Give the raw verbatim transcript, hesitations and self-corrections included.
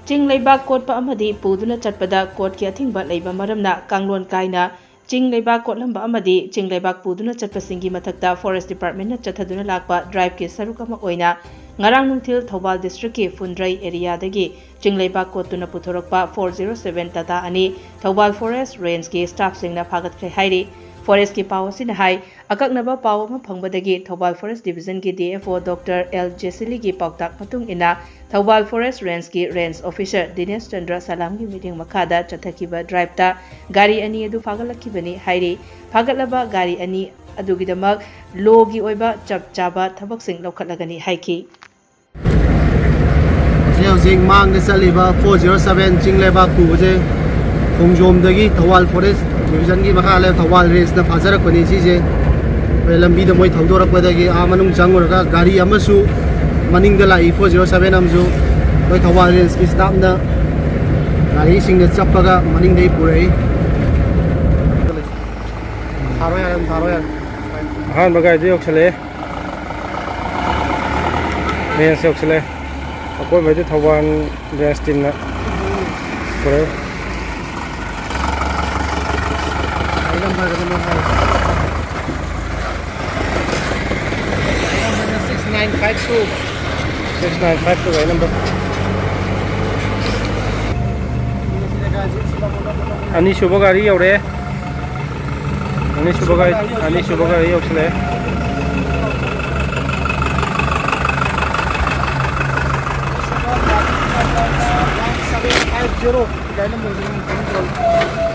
ꯆꯤꯡ ꯂꯩꯕꯥꯛ ꯀꯣꯠꯄ ꯑꯃꯗꯤ ꯄꯨꯗꯨꯅ ꯆꯠꯄꯗ ꯀꯣꯔꯠꯀꯤ ꯑꯊꯤꯡꯕ ꯂꯩꯕ ꯃꯔꯝꯅ ꯀꯥꯡꯂꯣꯟ ꯀꯥꯏꯅ ꯆꯤꯡ ꯂꯩꯕꯥꯛ ꯀꯣꯠꯂꯝꯕ ꯑꯃꯗꯤ ꯆꯤꯡ ꯂꯩꯕꯥꯛ ꯄꯨꯗꯨꯅ ꯆꯠꯄꯁꯤꯡꯒꯤ ꯃꯊꯛꯇ ꯐꯣꯔꯦꯁ ꯗꯤꯄꯥꯔꯠꯃꯦꯟꯠꯅ ꯆꯠꯊꯗꯨꯅ ꯂꯥꯛꯄ ꯗ꯭ꯔꯥꯏꯚꯀꯤ ꯁꯔꯨꯛ ꯑꯃ ꯑꯣꯏꯅ ꯉꯔꯥꯡ ꯅꯨꯡꯊꯤꯜ ꯊꯧꯕꯥꯜ ꯗꯤꯁꯇ꯭ꯔꯤꯛꯀꯤ ꯐꯨꯟꯗ꯭ꯔꯩ ꯑꯦꯔꯤꯌꯥꯗꯒꯤ ꯆꯤꯡ ꯂꯩꯕꯥꯛ ꯀꯣꯠꯇꯨꯅ ꯄꯨꯊꯣꯔꯛꯄ ꯐꯣꯔ ꯖꯤꯔꯣ ꯁꯚꯦꯟ ꯇꯥꯇꯥ ꯑꯅꯤ ꯊꯧꯕꯥꯜ ꯐꯣꯔꯦꯁ ꯔꯦꯟꯖꯀꯤ ꯁ꯭ꯇꯥꯐꯁꯤꯡꯅ ꯐꯥꯒꯠꯈ꯭ꯔꯦ ꯍꯥꯏꯔꯤ꯫ ꯐꯣꯔꯦꯁꯀꯤ ꯄꯥꯎ ꯑꯁꯤꯅ ꯍꯥꯏ, ꯑꯀꯛꯅꯕ ꯄꯥꯎ ꯑꯃ ꯐꯪꯕꯗꯒꯤ ꯊꯧꯕꯥꯜ ꯐꯣꯔꯦꯁ ꯗꯤꯕꯤꯖꯟꯒꯤ D F O doctor L ꯖꯦꯁꯤꯂꯤꯒꯤ ꯄꯥꯎꯇꯥꯛ ꯃꯇꯨꯡ ꯏꯟꯅ ꯊꯧꯕꯥꯜ ꯐꯣꯔꯦꯁ ꯔꯦꯟꯖꯀꯤ ꯔꯦꯟꯖ ꯑꯣꯐꯤꯁꯔ ꯗꯤꯅꯦꯁ ꯆꯟꯗ꯭ꯔ ꯁꯂꯥꯝꯒꯤ ꯃꯤꯠꯌꯦꯡ ꯃꯈꯥꯗ ꯆꯠꯊꯈꯤꯕ ꯗ꯭ꯔꯥꯏꯚꯇ ꯒꯥꯔꯤ ꯑꯅꯤ ꯑꯗꯨ ꯐꯥꯒꯠꯂꯛꯈꯤꯕꯅꯤ ꯍꯥꯏꯔꯤ꯫ ꯐꯥꯒꯠꯂꯕ ꯒꯥꯔꯤ ꯑꯅꯤ ꯑꯗꯨꯒꯤꯗꯃꯛ ꯂꯣꯒꯤ ꯑꯣꯏꯕ ꯆꯞ ꯆꯥꯕ ꯊꯕꯛꯁꯤꯡ ꯂꯧꯈꯠꯂꯒꯅꯤ ꯍꯥꯏꯈꯤ꯫ ꯍꯧꯖꯤꯛ ꯍꯧꯖꯤꯛ ꯃꯥꯡꯗ ꯆꯠꯂꯤꯕ ꯐꯣꯔ ꯖꯤꯔꯣ ꯁꯚꯦꯟ ꯆꯤꯡ ꯂꯩꯕꯥꯛ ꯄꯨꯕꯁꯦ ꯈꯣꯡꯖꯣꯝꯗꯒꯤ ꯊꯧꯕꯥꯜ ꯐꯣꯔꯦꯁ ꯗꯤꯕꯤꯖꯟꯒꯤ ꯃꯈꯥ ꯂꯩꯕ ꯊꯧꯕꯥꯜ ꯔꯦꯟꯖꯅ ꯐꯥꯖꯔꯛꯄꯅꯤ꯫ ꯁꯤꯁꯦ ꯑꯩꯈꯣꯏ ꯂꯝꯕꯤꯗ ꯃꯣꯏ ꯊꯧꯗꯣꯔꯛꯄꯗꯒꯤ ꯑꯥ ꯃꯅꯨꯡ ꯆꯪꯉꯨꯔꯒ ꯒꯥꯔꯤ ꯑꯃꯁꯨ ꯃꯅꯤꯡꯗ ꯂꯥꯛꯏ, ꯐꯣꯔ ꯖꯤꯔꯣ ꯁꯚꯦꯟ ꯑꯃꯁꯨ ꯑꯩꯈꯣꯏ ꯊꯧꯕꯥꯜ ꯔꯦꯟꯖꯀꯤ ꯁ꯭ꯇꯥꯐꯅ ꯒꯥꯔꯤꯁꯤꯡꯗ ꯆꯞꯄꯒ ꯃꯅꯤꯡꯗꯒꯤ ꯄꯨꯔꯛꯏ꯫ ꯊꯥꯔꯣ ꯌꯥꯔꯦ, ꯑꯗꯨꯝ ꯊꯥꯔꯣ ꯌꯥꯔꯦ꯫ ꯑꯍꯥꯟꯕ ꯒꯥꯔꯤꯗꯨ ꯌꯧꯁꯜꯂꯛꯑꯦ꯫ ꯔꯦꯟꯖ ꯌꯧꯁꯜꯂꯛꯑꯦ꯫ ꯑꯀꯣꯏꯕꯩꯗꯤ ꯊꯧꯕꯥꯜ ꯔꯦꯟꯖ ꯇꯤꯝꯅ ꯄꯨꯔꯛꯏ꯫ Six nine five two. Six nine five two ꯒꯥꯔꯤ ꯅꯝꯕꯔ꯫ ꯑꯅꯤꯁꯨꯕ ꯒꯥꯔꯤ ꯌꯧꯔꯛꯑꯦ꯫ ꯑꯅꯤꯁꯨꯕ ꯒꯥꯔꯤ, ꯑꯅꯤꯁꯨꯕ ꯒꯥꯔꯤ ꯌꯧꯁꯤꯜꯂꯛꯑꯦ꯫ ꯁꯚꯦꯟ ꯐꯥꯏꯚ ꯖꯦꯔꯣ ꯒꯥꯔꯤ ꯅꯝꯕꯔꯁꯦ ꯑꯗꯨꯝ ꯈꯪꯗ꯭ꯔꯕ꯫